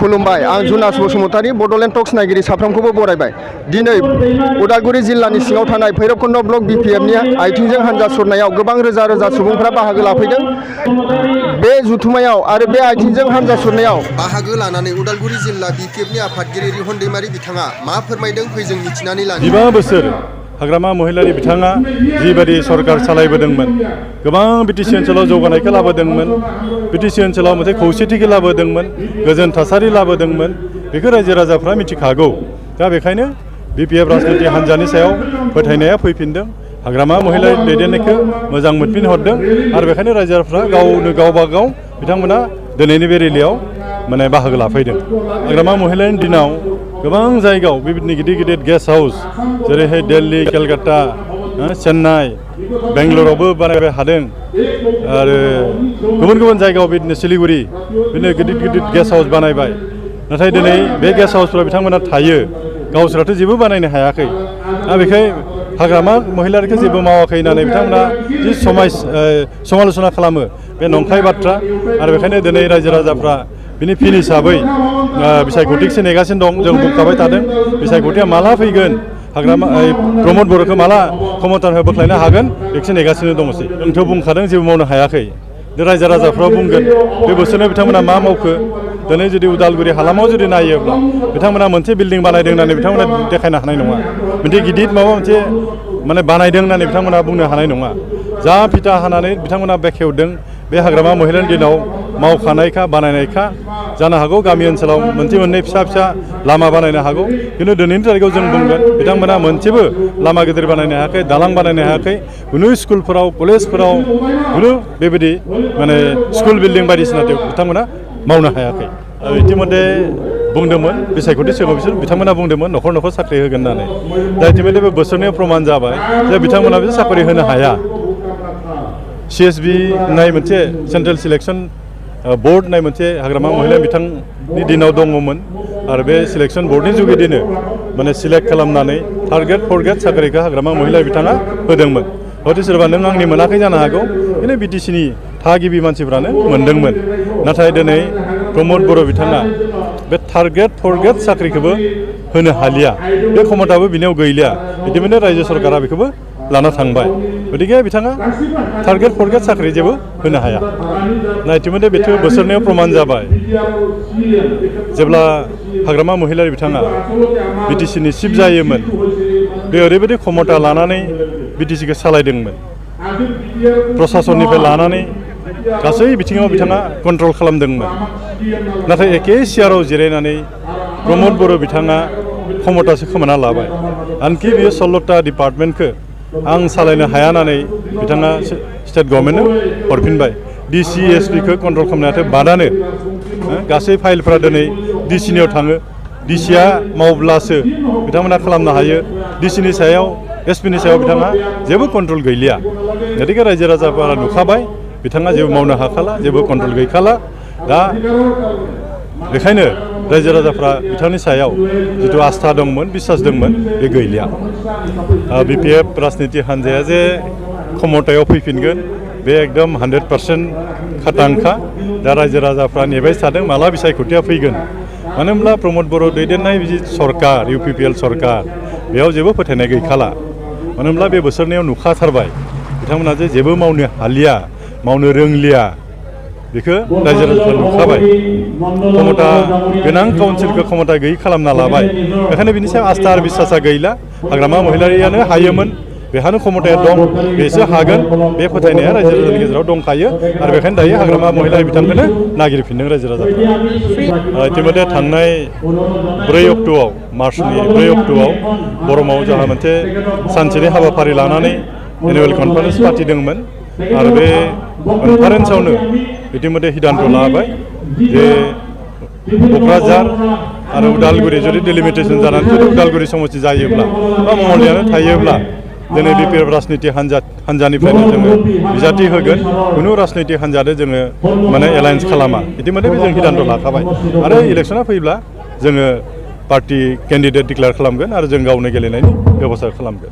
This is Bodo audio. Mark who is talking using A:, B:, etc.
A: खुलुमबाय आं जुनास बसुमतारी बडलेण्ड टक्स नायगिरि साफ्रोमखौबो बरायबाय। दिनै उदालगुरि जिल्लानि सिङाव थानाय भैरबकुन्द ब्लक बिपिएफनि आथिंजों हान्जा सुरनायाव गोबां रोजा रोजा सुबुंफोरा बाहागो लाफैदों। बे जुथुमायाव आरो बे आथिंजों हान्जा सुरनायाव
B: बाहागो लानानै उदालगुरि जिल्ला बिपिएफनि आफादगिरि रिहन दैमारि बिथाङा मा फोरमायदों फैजों मिथिनानै लानो।
C: 15 बोसोर हाग्रामा महिलारि बिथाङा जिबायदि सरकार सालायबोदोंमोन, गोबां बिटिसि ओनसोलाव जौगानायखौ लाबोदोंमोन, बिटिसि ओनसोलाव मोनसे खौसेथिखौ लाबोदोंमोन, गोजोन थासारि लाबोदोंमोन, बेखौ रायजो राजाफ्रा मिथिखागौ। दा बेखायनो बिपिएफ राजनिति हान्जानि सायाव फोथायनाया फैफिनदों, हाग्रामा महिलारि दैदेननायखौ मोजां मोनफिनहरदों आरो बेखायनो रायजो राजाफ्रा गावनो गावबा गाव बिथांमोना दिनैनि बे रेलियाव माने बाहागो लाफैदों। हाग्रामा महिलारिनि दिनाव गोबां जायगायाव बेबायदिनो गिदिर गिदिर गेस्ट हाउस जेरैहाय दिल्ली, केलकाता, चेन्नाइ, बेंगलरावबो बानायबाय हादों आरो गुबुन गुबुन जायगायाव बिदिनो सिलिगुरि बिदिनो गिदिर गिदिर गेस्ट हाउस बानायबाय। नाथाय दिनै बे गेस्ट हाउसफोराव बिथांमोना थायो, गावसोराथ' जेबो बानायनो हायाखै। दा बेखाय हाग्रामा महिलारिखौ जेबो मावाखै होननानै बिथांमोना जि समाल'सना खालामो, बे नंखाय बाथ्रा। आरो बेखायनो दिनै रायजो राजाफ्रा बिनि फिन हिसाबै बिसायख'थिसो नेगासिनो दं। जों बुंखाबाय थादों बिसायख'थिया माला फैगोन, हाग्रामा प्रमद बर'खौ माला क्षमतानिफ्राय बोख्लायनो हागोन बेखौसो नेगासिनो दंसै। जोंथ' बुंखादों जेबो मावनो हायाखै। रायजो राजाफ्रा बुंगोन बे बोसोराव बिथांमोना मा मावखो। दिनै जुदि उदालगुरि हालामाव जुदि नायोब्ला बिथांमोना मोनसे बिल्डिं बानायदों होननानै बिथांमोना देखायनो हानाय नङा, मोनसे गिदिर माबा मोनसे माने बानायदों होननानै बिथांमोना बुंनो हानाय नङा। जा फिथा हानानै बिथांमोना बेखेवदों बे हाग्रामा महिलारिनि दिनाव मावखानायखा बानायनायखा। जानो हागौ गामि ओनसोलाव मोनसे मोननै फिसा फिसा लामा बानायनो हागौ, खिन्थु दिनैनि थारिखआव जों बुंगोन बिथांमोना मोनसेबो लामा गिदिर बानायनो हायाखै, दालां बानायनो हायाखै, खुनु स्कुलफोराव कलेजफोराव खुनु बेबायदि माने स्कुल बिल्डिं बायदिसिना बिथांमोना मावनो हायाखै। इतिमध्ये बुंदोंमोन बिसायख'थि सिगाङाव बिथांमोना बुंदोंमोन न'खर न'खर साख्रि होगोन होननानै। दा इतिमध्ये बे बोसोरनैयाव प्रमान जाबाय जे बिथांमोना बे साख्रि होनो हाया। CSB होननाय मोनसे सेन्ट्रेल सिलेक्सन बोर्ड होननाय मोनसे हाग्रामा महिला बिथांनि दिनाव दङमोन आरो बे सिलेक्सन बोर्डनि जुगेदिनो माने सिलेक्ट खालामनानै थार्ड ग्रेड फर्थ ग्रेड साख्रिखौ हाग्रामा महिला बिथाङा होदोंमोन। हयथ' सोरबा नों आंनि मोनाखै जानो हागौ, खिन्थु बिटिसिनि थागिबि मानसिफ्रानो मोनदोंमोन। नाथाय दिनै प्रमद बर' बिथाङा बे थार्ड ग्रेड फर्थ ग्रेड साख्रिखौबो होनो हालिया, बे क्षमताबो बिनियाव गैलिया। बिदिनो रायजो सरकारा बेखौबो लाना थांबाय। गतिके बिथाङा थार्ड ग्रेड फर्थ ग्रेड साख्रि जेबो होनो हाया। ना इतिमध्ये बेथ' बोसोरनैयाव प्रमान जाबाय। जेब्ला हाग्रामा महिलारि बिथाङा बिटिसिनि चिफ जायोमोन, बे ओरैबायदि क्षमता लानानै बिटिसिखौ सालायदोंमोन, प्रसासननिफ्राय लानानै गासै बिथिङाव बिथाङा कन्ट्रल खालामदोंमोन। नाथाय एखे सियाराव जिरायनानै प्रमद बर' बिथाङा क्षमतासो खोमाना लाबाय। आनखि बियो 16टा डिपार्टमेन्टखौ आं सालायनो हाया होननानै बिथाङा स्टेट गभर्नमेन्टनो हरफिनबाय। DC SPखौ कन्ट्रल खालामनायाथ' बादानो गासै फाइलफ्रा दिनै DCनियाव थाङो। DCआ मावब्लासो बिथांमोना खालामनो हायो। DCनि सायाव SPनि सायाव बिथाङा जेबो कन्ट्रल गैलिया। गतिके रायजो राजाफोरा नुखाबाय बिथाङा जेबो मावनो हाखाला, जेबो कन्ट्रल गैखाला। दा बेखायनो रायजो राजाफ्रा बिथांनि सायाव जिथु आस्था दंमोन, बिसास दंमोन, बे गैलिया। बिपिएफ राजनिति हान्जाया जे क्षमतायाव फैफिनगोन बे एकदम 100% खाथांखा। दा रायजो राजाफ्रा नेबाय थादों माला बिसायख'थिया फैगोन। मानो होनब्ला प्रमद बर' दैदेननाय जि सरकार UPPL सरकार बेयाव जेबो फोथायनाय गैखाला। मानो होनब्ला बे बोसोरनैयाव नुखाथारबाय बिथांमोना जे जेबो मावनो हालिया, मावनो रोंलिया, बेखौ रायजो राजाफ्रा नुखाबाय। क्षमता गोनां काउन्सिलखौ क्षमता गैयै खालामना लाबाय। बेखायनो बिनि सायाव आस्था आरो बिसासा गैला। हाग्रामा महिलारियानो हायोमोन, बेहानो क्षमताया दं, बेसो हागोन, बे फोथायनाया रायजो राजानि गेजेराव दंखायो। आरो बेखायनो दायो हाग्रामा महिलारि बिथांखौनो नागिरफिनदों रायजो राजाफ्रा। इतिमध्ये थांनाय 4 अक्ट'आव मार्चनि 4 अक्ट'आव बरमाव जोंहा मोनसे सानसेनि हाबाफारि लानानै एनुवेल कनफारेन्स फाथिदोंमोन आरो बे कनफारेन्सआवनो इतिमध्ये हिदान्त लाबाय जे क'क्राझार आरो उदालगुरि जुदि डिलिमिटेसन जानानै जुदि उदालगुरि समस्ति जायोब्ला बा मंगलदैयानो थायोब्ला दिनै बिपिएफ राजनिति हान्जानिफ्रायनो जोङो बिजाथि होगोन। खुनु राजनिति हान्जादो जोङो माने एलायन्स खालामा। इतिमध्ये जों हिदान्त लाखाबाय आरो इलेक्सना फैब्ला जोङो पार्टि केन्डिडेट डिक्लेयार खालामगोन आरो जों गावनो गेलेनायनि बेबस्था खालामगोन।